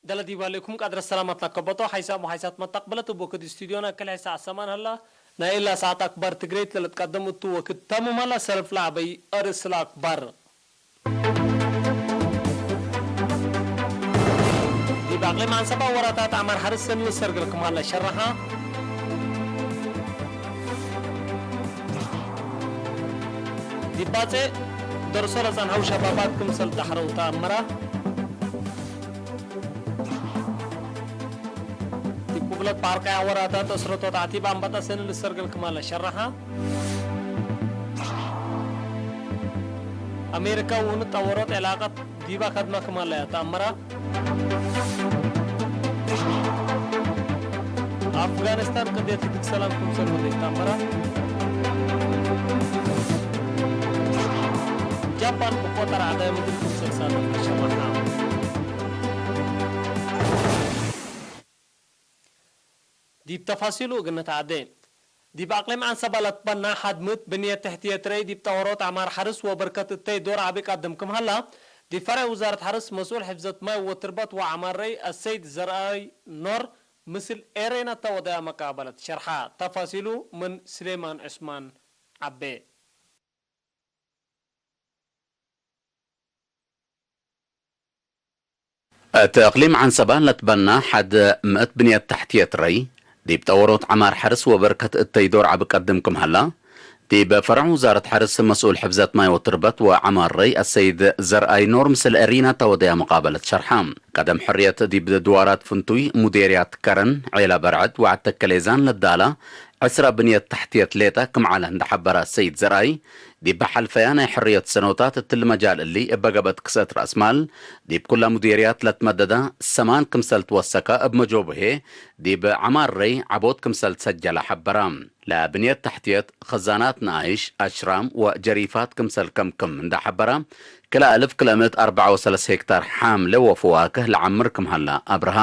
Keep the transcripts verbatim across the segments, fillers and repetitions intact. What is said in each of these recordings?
ደለ ዲብ ሀሌኩም ቃድረ ሰላመት ለከበጦ ሐይሳም ወሐይሳት መተቅበለት እብ ወክድ ስቱድዮና ክል ሐይሳ አሰማን ሀላ። ናይ እላ ሰዓት አክባር ትግሬት ለልትቀደም እቱ ወክድ ተምም ሀላ። ሰልፍ ለዐበይ አርእስ ለአክባር። ዲብ አቅሊም ዐንሰባ ወራታት ዐማር ሐርስ ሰኒ ልሰርግል ክም ሀለ ሸረሐ። ዲብ ባጼ ደርሶ ለጸንሐው ሸባባት ክምሰል ደሐረው ተአመረ። ዲብ ቅብለት በሐር ቀያ ወራታት እስረቶት ዐቲብ አንበጣ ሰኒ ልሰርግል ክም ሀለ ሸረሐ። አሜሪካ ወእኑ ጠወሮት ዕላቀት ዲበ ከድመ ክም ሀለ ተአመረ። አፍጋኒስታን ቅድየት ህግግ ሰላም ክምሰል ወዴት ተአመረ። ጃፓን ብቆጠር ዐደ ምድር ክምሰል ሳተፍ ሸረሐ። ዲብ ተፋሲሉ እግል ንትዐዴ። ዲብ አቅሊም ዐንሰባ ለትበና ሐድ ምእት ብንየት ተሕትየት ረይ ዲብ ጠወሮት ዐማር ሐርስ ወበርከት እተይ ዶር ዐቢ ቀድም ክም ሀላ፣ ዲብ ፈርዕ ውዛረት ሐርስ መስኡል ሕፍዘት ማይ ወትርበት ወዐማር ረይ አሰይድ ዘርአይ ኖር ምስል ኤሬና ተ ወደያ መቃበለት ሸርሐ። ተፋሲሉ ምን ስሌማን ዑስማን ዐቤ። እት እቅሊም ዐንሰባ ለትበና ሐድ ምእት ብንየት ተሕትየት ረይ፣ ዲብ ጠወሮት ዐማር ሐርስ ወበርከት እተይ ዶር ዐቢ ቀድም ክም ሀላ፣ ዲብ ፈርዕ ውዛረት ሐርስ መስኡል ሕፍዘት ማይ ወትርበት ወዐማር ረይ አሰይድ ዘርአይ ኖር ምስል ኤሪና ተ ወደያ መቃበለት ሸርሐ። ቀደም ሕርየት ዲብ ድዋራት ፍንቱይ፣ ሙዴርያት ከረን፣ ዔላ በርዐድ ወዐድ ተከሌዛን ለዳላ ዕስራ ብንየት ተሕትየት ሌጠ ክም ዐለ እንዴ ሐበረ ሰይድ ዘርአይ፣ ዲብ ሐልፈያ ናይ ሕርየት ሰኖታት እትሊ መጃል እሊ እበ ገብአት ክስአት ረአስማል፣ ዲብ ኩለ ሙዴርያት ለትመደደ ሰማን ክምሰል ትወሰከ እብ መጆቡ ህዬ፣ ዲብ ዐማር ረይ ዐቦት ክምሰል ትሰጀለ ሐበረ። ለብንየት ተሕትየት፣ ኸዛናት ነኣይሽ፣ አሽራም ወጀሪፋት ክምሰል ከምክም እንዴ ሐበረ፣ ክልኤ አልፍ ክልኤ ምእት አርበዕ ወሰለስ ሄክታር ሓምለ ወፈዋክህ ለዐምር ክም ሀላ አብርሃ።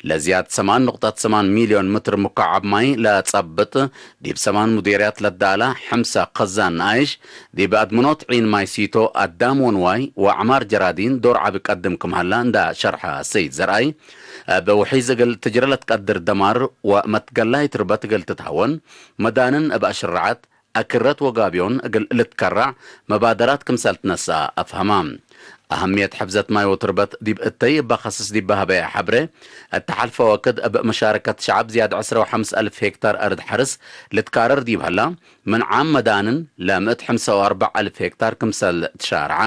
ለዝያድ ሰማን ንቁጠት ሰማን ሚልዮን ምትር ሙካዓብ ማይ ለጸብጥ፣ ዲብ ሰማን ሙዴርያት ለዳላ ሕምሰ ከዛን ነኣይሽ፣ ዲብ አድምኖት ዒን ማይ ሲቶ፣ አዳም ወንዋይ ወዐማር ጀራዲን ዶር ዐቢ ቀድም ክም ሀላ እንዳ ሸርሐ ሰይድ ዘርአይ፣ እብ ውሒዝ እግል ትጅረ ለትቀድር ደማር ወመትገላይ ትርበት እግል ትትሀወን፣ መዳንን እብ አሽረዐት፣ አክረት ወጋብዮን እግል ልትከረዕ መባደራት ክምሰል ትነስአ አፍሀማ። አሀምየት ሕፍዘት ማይ ወትርበት ዲብ እተይ እበ ከስስ ዲብ ሀበየ ሐብሬ፣ እተ ሐልፈ ወክድ እብ መሻረከት ሸዐብ ዝያድ ዕስረ ወሐምስ አልፍ ሄክታር አርድ ሐርስ ልትካረር ዲብ ሀላ፣ ምን ዓም መዳንን ለምእት ሕምሰ ወአርበዕ አልፍ ሄክታር ክምሰል ትሻርዐ፣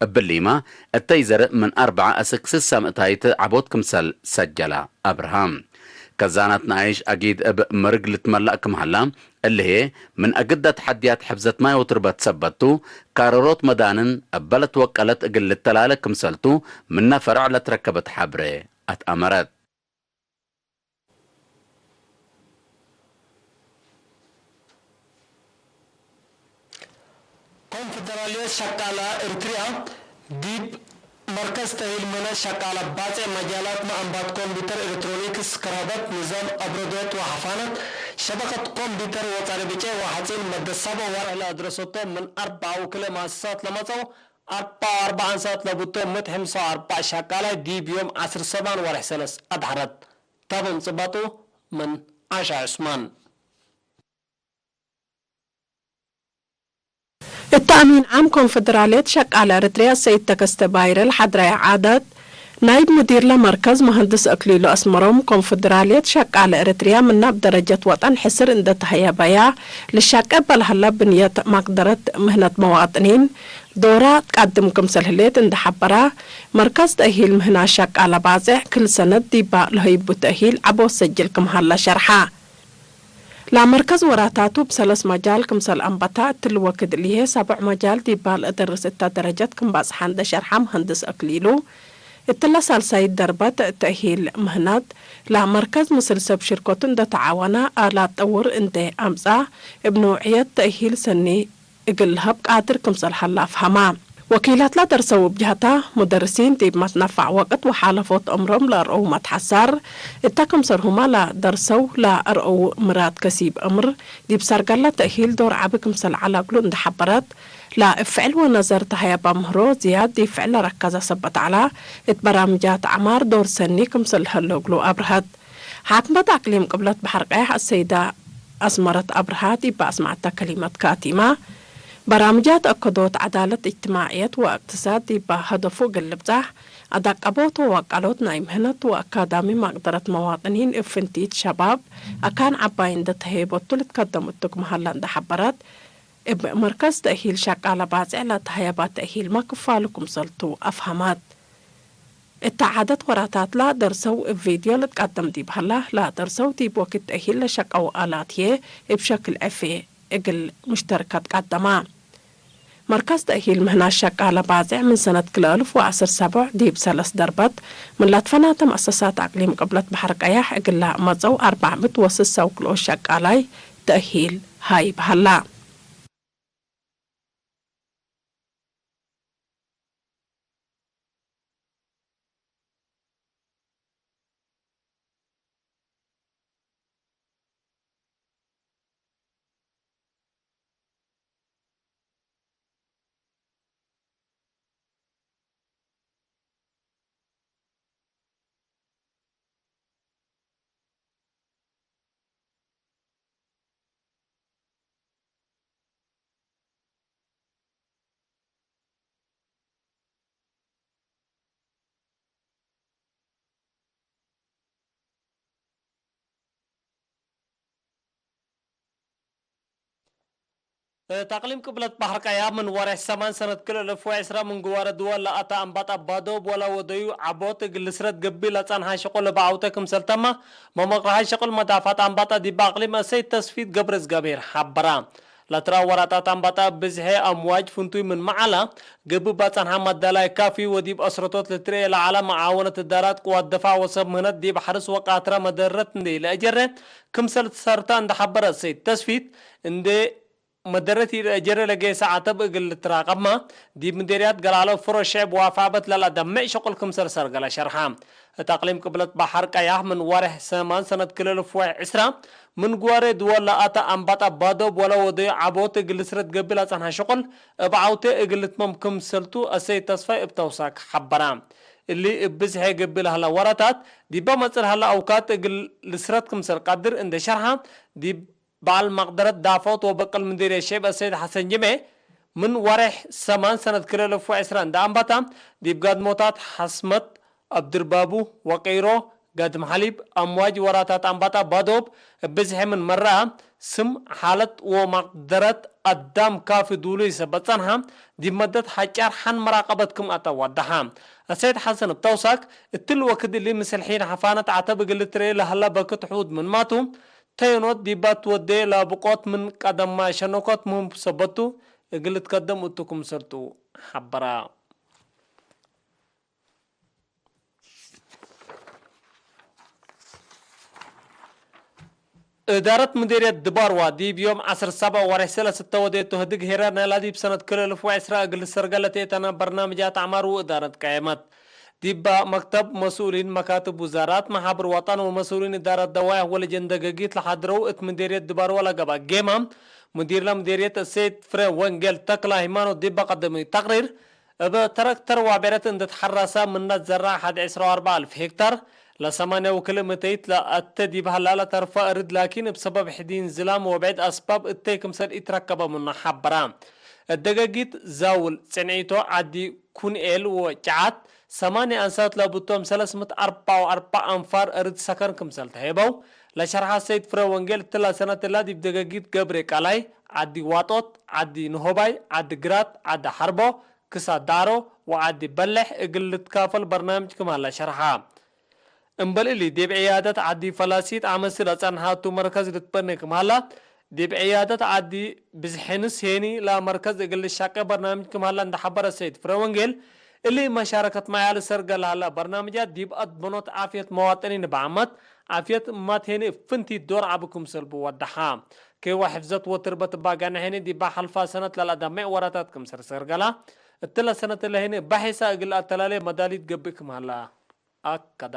እብሊመ እተይ ዘርእ ምን አርበዐ አስክ ስሰ ምእታይት ዐቦት ክምሰል ሰጀለ አብርሃም። ከዛናት ነኣይሽ አጊድ እብ መርግ ልትመለእ ክም ሀላ፣ እሊ ህዬ ምን አግደ ተሐድያት ሕፍዘት ማይ ወትርበት ሰበት ቱ፣ ካረሮት መዳንን እበ ለትወቀለት እግል ልተላለ ክምሰል ቱ፣ ምነ ፈርዕ ለትረከበት ሐብሬ አትአመረት። ኮንፈደራልየት ሸቃለ ኤሪትርያ ዲብ መርከዝ ተእሂል ምህነት ሸቃለ ባጼዕ መጃላት መአንባት ኮምፒተር፣ ኤሌክትሮኒክስ፣ ከረህበት፣ ንዛም አብረዶት ወሐፋነት፣ ሸበከት ኮምፒተር ወጸረ ብጨ ወሐጺን መደት ሰበ ወርሕ ለአድረሰቶም ምን አርበዕ ወክልኤ መአሰሳት ለመጽኦ አርበዕ ወአርበዕ አንሳት ለቡቶም ምእት ሕምሳ ወአርበዕ ሸቃላይ ዲብ ዮም ዐስር ሰባን ወርሕ ሰለስ አድሐረት። ተምጽበጡ ምን ዓሻ ዑስማን። እት አሚን ዓም ኮንፈደራልየት ሸቃለ ኤረትርያ ሰይድ ተከስተ ባይረ ለሐድረየ ዓዳት፣ ናይብ ሙዲር ለመርከዝ መሀንድስ አክሊሉ አስመሮም፣ ኮንፈደራልየት ሸቃለ ኤረትርያ ምናብ ደረጀት ወጠን ሕስር እንዴ ተሀየበያ፣ ልሻቄ እበ ለሀላ ብንየት ማቅደረት ምህነት መዋጥኒን ዶራ ትቃድም ክምሰል ህሌት እንዴ ሐበራ፣ መርከዝ ተእሂል ምህናት ሸቃለ ባጼዕ ክል ሰነት ዲባ ለሀይቡ ተእሂል ዐቦት ሰጅል ክም ሀላ ሸርሐ። ለመርከዝ ወራታቱ እብ ሰለስ መጃል ክምሰል አንበታ፣ እትሊ ወክድ እሊሄ ሳብዕ መጃል ዲባ ለአደርስ እተ ደረጀት ክም ባጽሓ እንዴ ሸርሐ መሀንድስ አክሊሉ፣ እትለ ሳልሳይት ደርበት ተእሂል ምህናት፣ ለመርከዝ ምስል ሰብ ሽርከቱ እንዴ ተዓወነ፣ አላት ጠውር እንዴ አምጽአ፣ እብ ነውዕየት ተእሂል ሰኒ እግል ለሀብ ቃድር ክምሰል ሀለ አፍሀማ። ወኪላትለ ደርሰው እብ ጀሀታ፣ ሙደርሲን ዲብ መትነፋዕ ወቅት ወሓለፎት ዑምሮም ለአርአው መትሐሳር፣ እተ ክምሰልሁመ ለደርሰው ለአርአው ምራድ ከሲብ ዕምር፣ ዲብ ሰርገለ ተእሂል ዶር ዐቢ ክምሰል ዐለ እግሉ እንዴ ሐበረት፣ ለእብ ፍዕል ወነዘር ተሀየበ ምህሮ ዝያድ ዲብ ፍዕል ለረከዘ ሰበት ዐለ፣ እት በራምጃት ዐማር ዶር ሰኒ ክምሰል ለሀለ እግሉ አብርሀት። ሓክመት አቅሊም ቅብለት በሐር ቀያሕ አሰይደ አስመረት አብርሃ ዲብ አስመዐተ ከሊመት ካቲመ፣ በራምጃት አከዶት ዐዳለት እጅትማዕየት ወእቅትሳድ ዲበ ሀደፉ እግል ልብጻሕ፣ አዳቀቦት ወወቀሎት ናይ ምህነት ወአካዳሚ መቅደረት መዋጥኒን እብ ፍንቲት ሸባብ አካን ዐባይ እንዴ ተሄበቱ ልትከደም እቱ ክም ሀለ እንዴ ሐበረት፣ እብ መርከዝ ተእሂል ሸቃለ ባጽዕ ለተሀየበ ተእሂልመ ክፋሉ ክምሰልቱ አፍሀመት። እተ ዓደት ወራታትለ ደርሰው እብ ቪድዮ ልትቀደም ዲብ ሀላ፣ ለደርሰው ዲብ ወክድ ተእሂል ለሸቀው አላት ህዬ እብ ሸክል ዕፌ እግል ሙሽተርከት ቀደማ። መርከዝ ተእሂል ምህናት ሸቃለ ባጽዕ ምን ሰነት ክልኤ አልፍ ወዐስር ሰቡዕ ዲብ ሰለስ ደርበት ምን ለትፈናተ መአሰሳት አቅሊም ቅብለት በሐር ቀያሕ እግላ መጸው አርበዕ ምእት ወስሳ ወክልኦት ሸቃላይ ተእሂል ሀይብ ሀላ። እት አቅሊም ቅብለት በሐር ቀያሕ ምን ወሬሕ ሰማን ሰነት ክልኤ አልፍ ወዕስራ ምን ግዋረ ድወል ለአተ አንባጣ ባዶብ ወለ ወደዩ ዐቦት እግል ልስረት ገብእ ለጸንሐ ሸቁል እብ ዐውተ ክምሰል ተመ መመቅረሓይ ሸቁል መዳፋት አንባጣ ዲብ አቅሊም አሰይድ ተስፊት ገብረዝጋብሔር ሐበራ። ለትረአ ወራጣት አንባጣ እብ ብዝሔ አምዋጅ ፍንቱይ ምንመ ዐለ፣ ገብእ ባጸንሐ መዳላይ ካፊ ወዲብ አስረቶት ልትርኤ ለዐለ መዓወነት እዳራት ቅዋት ደፋዕ ወሰብ ምህነት ዲብ ሐርስ ወቃትረ መደረት እንዴ ኢለአጀረ ክምሰል ትሰርተ እንዴ ሐበረ አሰይድ ተስፊት፣ እንዴ መደረት ኢለአጀረ ለጌሰ ዐተብ እግል ልትራቀብመ፣ ዲብ ምዴርያት ገላሎ ፍሮ ሽዕብ ዋፋበት ለለአደምዕ ሸቁል ክምሰል ሰርገለ ሸርሐ። እት አቅሊም ቅብለት በሐር ቀያሕ ምን ወሬሕ ሰማን ሰነት ክልኤ አልፍ ወዕስራ ምን ግዋሬ ድወል ለአተ አንባጣ ባዶብ ወለ ወደዩ ዐቦት እግል ልስረት ገብእ ለጸንሐ ሸቁል እብ ዐውቴ እግል ልትመም ክምሰልቱ አሰይድ ተስፋይ እብ ተውሳክ ሐበራ። እሊ እብ ብዝሔ ገብእ ለሀለ ወራታት ዲበ መጽእ ለሀለ አውካት እግል ልስረት ክምሰል ቀድር እንዴ ሸርሐ፣ ዲብ በዐል መቅደረት ዳፎት ወበቅል ምዲርየት ሽዕብ አሰይድ ሐሰን ጅሜ፣ ምን ወሬሕ ሰማን ሰነት ክልኤ አልፍ ወዕስራ እንዴ አንበታ፣ ዲብ ጋድሞታት ሐስመት፣ አብድርባቡ፣ ወቂሮ፣ ጋድም ሐሊብ፣ አምዋጅ ወራታት አንባጣ ባዶብ እብ ብዝሒ ምን መረአ፣ ስም፣ ሓለት ወመቅደረት አዳም ካፊ ዱሉይ ሰበት ጸንሐ፣ ዲብ መደት ሐጫር ሐን መራቀበት ክም አተ ወደሐ። አሰይድ ሐሰን እብ ተውሳክ፣ እትሊ ወክድ እሊ ምስል ሒን ሐፋነት ዐተብ እግል ልትርኤ ለሀለ በክት ሑድ ምንማቱ፣ ተየኖት ዲባ ትወዴ ለብቆት ምን ቀደማ ሸነኮት ምህም ሰበቱ እግል ልትከደም እቱ ክምሰልቱ ሐበራ። እዳረት ምዲርየት ድባርዋ ዲብ ዮም ዐስር ሰብዕ ወሬሕ ሰለስተ ወዴቱ ህድግ ሄረር ናይላ ዲብ ሰነት ክልኤ አልፍ ወዕስራ እግል ልሰርገ ለትኤተነ በርናምጃት አዕማር ወእዳረት ቀየመት። ዲባ መክተብ መስኡሊን መካትብ ውዛራት፣ መሓብር ወጠን ወመስኡሊን እዳረት ደዋይሕ ወለጀን ደገጊት ለሓድረው እት ምዴርየት ድባርዋ ለገብአ ጌማ፣ ሙዲርለ ምዴርየት እሴት ፍሬ ወንጌል ተክለ ሃይማኖት ዲባ ቀደመዩ ተቅሪር፣ እብ ተረክተር ዋብዕረት እንዴ ተሐራሰ ምነ ዘራዕ ሐድ ዕስራ ወአርበዕ አልፍ ሄክታር፣ ለሰማንያ ወክልኤ ምእተይት ለአተ ዲብ ሀላ ለተርፈ እርድ ላኪን እብ ሰበብ ሕዲን ዝላም ወብዕድ አስባብ እተይ ክምሰል ኢትረከበ ምኑ ሐበረ። እት ደገጊት ዛውል፣ ጽንዒቶ፣ ዐዲ ኩንኤል ወጨዓት ሰማንያ አንሳት ለብቶም ሰለስ ምእት አርበዕ ወአርበዕ አንፋር እርድ ሰከን ክምሰል ተሄበው ለሸርሐ ሰይድ ፍሬ ወንጌል፣ እትላ ሰነት እላ ዲብ ደገጊት ገብሬ ቃላይ፣ ዐዲ ዋጦት፣ ዐዲ ንሆባይ፣ ዐዲ ግራት፣ ዐዲ ሐርቦ፣ ክሳት ዳዕሮ ወዐዲ በሌሕ እግል ልትካፈል በርናምጅ ክም ሀላ ሸርሐ። እምበል እሊ፣ ዲብ ዕያደት ዐዲ ፈላሲት አመስል አጸንሐቱ መርከዝ ልትበኔ ክም ሀላ፣ ዲብ ዕያደት ዐዲ ብዝሕንስ ሄኒ ለመርከዝ እግል ልሻቄ በርናምጅ ክም ሀላ እንዴ ሐበረ ሰይድ ፍሬ ወንጌል፣ እሊ መሻረከት መያል ሰርገ ለሀላ በርናምጃት ዲብ አድበኖት ዓፍየት መዋጥኒን እብ ዓመት፣ ዓፍየት እማት ሄኒ እብ ፍንቲት ዶር ዐቢ ክምሰል ብወደሐ። ኬወ ሕፍዘት ወትርበት እባ ጋነ ሄኒ ዲባ ሐልፋ ሰነት ለለአዳሜዕ ወራታት ክምሰል ሰርገላ፣ እትለ ሰነት እለ ህኒ እበ ሔሳ እግል አተላሌ መዳሊት ገብእ ክም ሀላ አከዳ።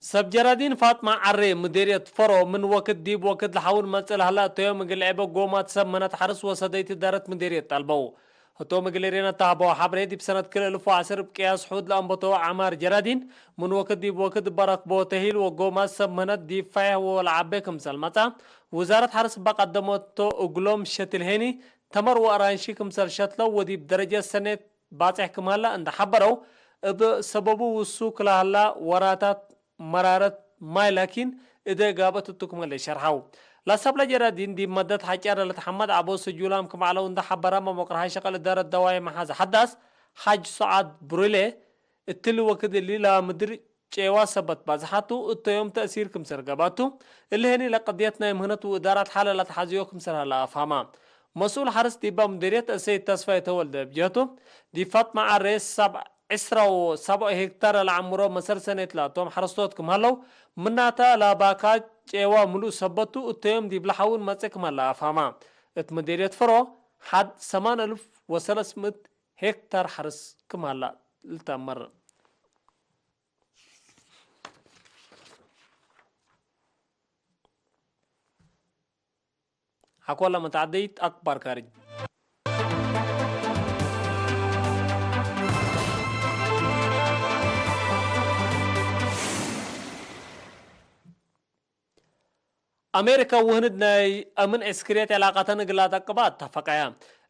ሰብ ጀራዲን ፋጥማ ዐሬ ምዴርየት ፈሮ ምን ወክድ ዲብ ወክድ ለሐውን መጽእ ለሀላ እተዮም እግል ዔበ ጎማት ሰብ መነት ሐርስ ወሰደይት እዳረት ምዴርየት ጠልበው። ህቶም እግል ኤሬና ተሀበው ሐብሬ ዲብ ሰነት ክልኤ እልፍ ወዐስር እብ ቅያስ ሑድ ለአንበተው ዐማር ጀራዲን ምን ወክድ ዲብ ወክድ እበ ረክቦ ተሂል ወጎማት ሰብ መነት ዲብ ፈይሕ ወለዐቤ ክምሰል መጽአ ውዛረት ሐርስ እበ ቀደመቶ እግሎም ሸትል ሄኒ ተመር ወአራንሺ ክምሰል ሸትለው ወዲብ ደረጀት ሰኔት ባጽሕ ክም ሀላ እንደ ሐበረው፣ እብ ሰበቡ ውሱክ ለሀላ ወራታት መራረት ማይ ላኪን እደ ጋበት እቱ ክም ሀለ ሸርሐው። ለሰብለ ጀራዲን ዲብ መደት ሐጫር ለልትሐመድ ዐቦ ስጁላም ክም ዐለው እንደ ሐበረ መሞቅርሃይ ሸቀል እዳረት ደዋይ መሓዝ ሐዳስ ሓጅ ሶዓድ ብሩሌ፣ እትሊ ወክድ እሊ ለምድር ጬዋ ሰበት ባዝሓቱ፣ እተ ዮም ተእሲር ክምሰል ገብአቱ፣ እሊ ህኒ ለቅድየት ናይ ምህነት ወእዳራት ሐለ ለትሐዝዮ ክምሰል ሀለ አፍሀመ። መስኡል ሐርስ ዲባ ምዲርየት እሰይድ ተስፋይ ተወልደ እብ ጀህቱ፣ ዲብ ፋጥማ ዐሬ ሰብ ዕስራ ወሰብዕ ሄክታር ለዐምሮ መሰል ሰኔት ላቶም ሐረስቶት ክም ሀለው፣ ምናተ ለባካ ጬዋ ምሉእ ሰበቱ፣ እተ ዮም ዲብ ለሐውን መጽእ ክም ሀለ አፍሀመ። እት ምዲርየት ፈሮ፣ ሐድ ሰማን እልፍ ወሰለስ ምእት ሄክታር ሐርስ ክም ሀላ ልትአመር። ሐቆለ መተዓደይት አክባር ካርጅ። አሜሪካ ወህንድ ናይ አምን ዕስክርየት ዕላቀተን እግል ለአጠቅበ አተፈቀየ።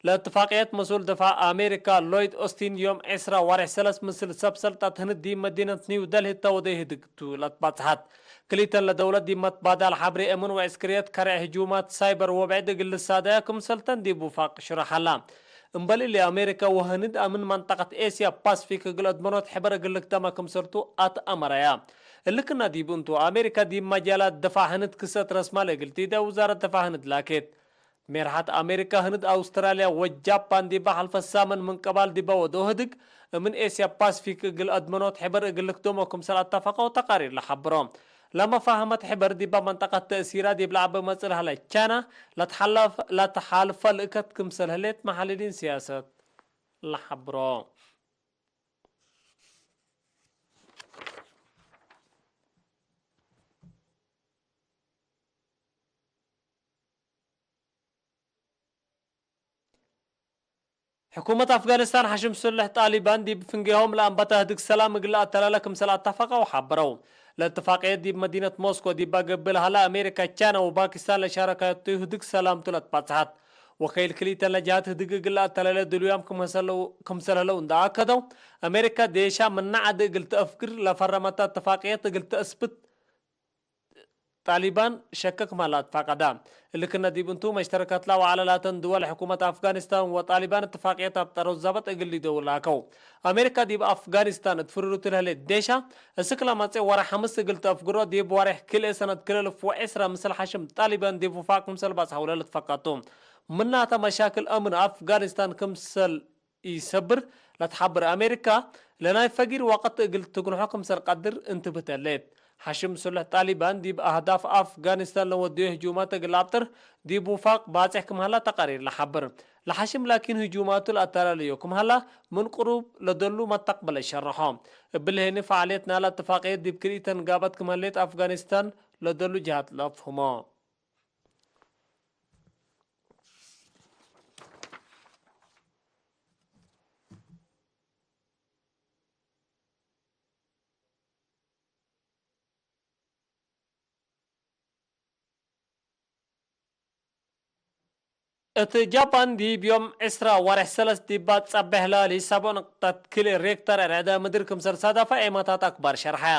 ለእትፋቅየት መስኡል ድፋዕ አሜሪካ ሎይድ ኦስቲን ዮም ዕስራ ወሬሕ ሰለስ ምስል ሰብ ሰልጠት ህንድ ዲብ መዲነት ኒው ደልሂ እተ ወደይ ህድግ ቱ ለትባጽሐት። ክልኢተን ለደውለት ዲብ መትባዳል ሐብሬ አምን ወዕስክርየት ከሬዕ ህጁማት ሳይበር ወብዕድ እግል ልሳደያ ክምሰልተን ዲብ ውፋቅ ሽረሕ ሀላ። እምበል እሊ አሜሪካ ወህንድ አምን መንጠቀት ኤስያ ፓስፊክ እግል አድመኖት ሕበር እግል ልክደመ ክምሰልቱ አትአመረያ። እሊ ክና ዲብ እንቱ፣ አሜሪካ ዲብ መጃላት ድፋዕ ህንድ ክሰት ረስማል እግል ቲደ፣ ውዛረት ድፋዕ ህንድ ላኬት። ሜርሐት አሜሪካ፣ ህንድ፣ አውስትራልያ ወጃፓን ዲበ ሐልፈ ሳምን ምን ቀባል ዲበ ወደው ህድግ፣ እምን ኤስያ ፓስፊክ እግል አድመኖት ሕበር እግል ልክደሞ ክምሰል አተፈቀው ተቃሪር ለሐብሮ። ለመፋህመት ሕበር ዲበ መንጠቀት ተእሲራ ዲብ ለዐበ መጽእ ለሀለ ቻይና ለትሐለፍ-፣ ለትሓልፈ ልእከት ክምሰል ህሌት መሐልሊን ሲያሰት ለሐብሮ። ሕኩመት አፍጋኒስታን ሐሽም ስልሕ ጣሊባን ዲብ ፍንጌሆም ለአንበተ ህድግ ሰላም እግል ለአተላለ ክምሰል አተፈቀው ሐብረው። ለእትፋቅየት ዲብ መዲነት ሞስኮ ዲባ ገብእ ለሀለ አሜሪካ፣ ቻይና ወፓኪስታን ለሻረካየቱ ህድግ ሰላምቱ ለትባጽሐት። ወከይል ክልኢተን ለጀሃት ህድግ እግል ለአተላለ ድሉያም ክምሰለው-፣ ክምሰል ህለው እንደ አከደው፣ አሜሪካ ዴሻ ምነ ዐድ እግል ተአፍግር ለፈረመተ እትፋቅየት እግል ተአስብት ጣሊባን ሸከ ክም ሀላ አትፋቀዳ። እሊ ክነ ዲብ እንቱ፣ መሽተረከት ለአወዓለ ላተን ድወል ሕኩመት አፍጋኒስታን ወጣሊባን እትፋቅየት አብጠረው ዛበጥ እግል ሊደው ላከው። አሜሪካ ዲብ አፍጋኒስታን እት ፍሩሩት ለህሌት ዴሻ፣ እስክ ለመጽእ ወሬሕ ሐምስ እግል ተአፍግሮ፣ ዲብ ወሬሕ ክልኤ ሰነት ክልኤ እልፍ ወዕስራ ምስል ሐሽም ጣሊባን ዲብ ውፋቅ ክምሰል ባጽሐው ለልትፈቀቱ። ምናተ መሻክል አምን አፍጋኒስታን ክምሰል ኢሰብር ለትሐብር አሜሪካ፣ ለናይ ፈጊር ወቅት እግል ትግንሖ ክምሰል ቀድር እንትብህት ህሌት። ሐሽም ስሉሕ ጣሊባን ዲብ አህዳፍ አፍጋኒስታን ለወድዮ ህጁማት እግል አብጥር ዲብ ውፋቅ ባጽሕ ክም ሀላ ተቃሪር ለሐብር። ለሐሽም ላኪን ህጁማቱ ለአተላለዮ ክም ሀላ ምን ቅሩብ ለደሉ መተቅበለ ሸርሖ። እብሊ ህኒ ፈዓልየት ናላ እትፋቅየት ዲብ ክልኢተን ጋበት ክም ህሌት አፍጋኒስታን ለደሉ ጀሃት ለአፍህሞ። እት ጃፓን ዲብ ዮም ዕስራ ወሬሕ ሰለስ ዲባ ጸቤሕ ላሊ ሰብዕ ንቅጠት ክልኤ ሬክተር ርዕደ ምድር ክምሰል ሳደፈ ኤማታት አክባር ሸርሐያ።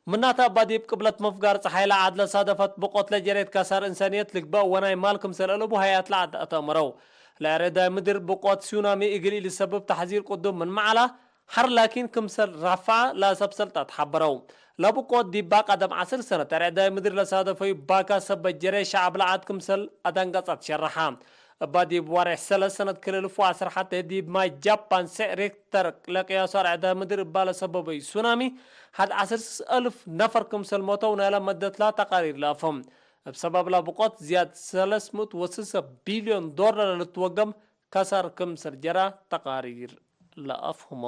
ምናተ እባ ዲብ ቅብለት ምፍጋር ጸሓይ ለዐድ ለሳደፈት ብቆት ለጀሬት ከሳር እንሳንየት ልግበእ ወናይ ማል ክምሰል አለቡ ሀያት ለዐድ አተአምረው። ለርዕደ ምድር ብቆት ሱናሚ እግል ኢልሰብብ ተሕዚር ቅዱም ምን መዓላ ሐር ላኪን ክምሰል ረፍዐ ለሰብ ሰልጠት ሐበረው። ለብቆት ዲባ ቀደም ዐስር ሰነት ርዕደ ምድር ለሳደፈዩ ባካ ሰበት ጀሬ ሸዐብ ለዐድ ክምሰል አደንገጸት ሸረሐ። እባ ዲብ ዋሬሕ ሰለስ ሰነት ክልል እልፍ ወዐስር ሐቴ ዲብ ማይ ጃፓን ስዕ ሬክተር ለቅያሱ አርዕደ ምድር እባ ለሰበበዩ ሱናሚ ሐድ ዐስር አልፍ ነፈር ክምሰል ሞተው ናይለ መደት ላ ተቃሪር ለአፍህም። እብ ሰበብ ለብቆት ዝያድ ሰለስ ምእት ወስሰ ቢልዮን ዶላር ለልትወገም ከሳር ክምሰል ጀራ ተቃሪር ለአፍህሞ።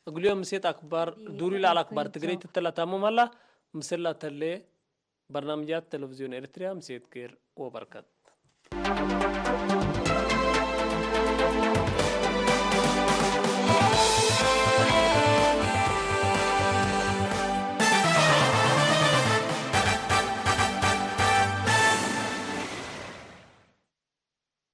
እግልዮም ምሴት አክባር ዱሪ ለዐለ አክባር ትግሬ ትትለ ታምም ሀላ። ምስላ ተሌ በርናምጃት ቴሌቪዝዮን ኤሪትሪያ ምሴት ጌር ወበርከት።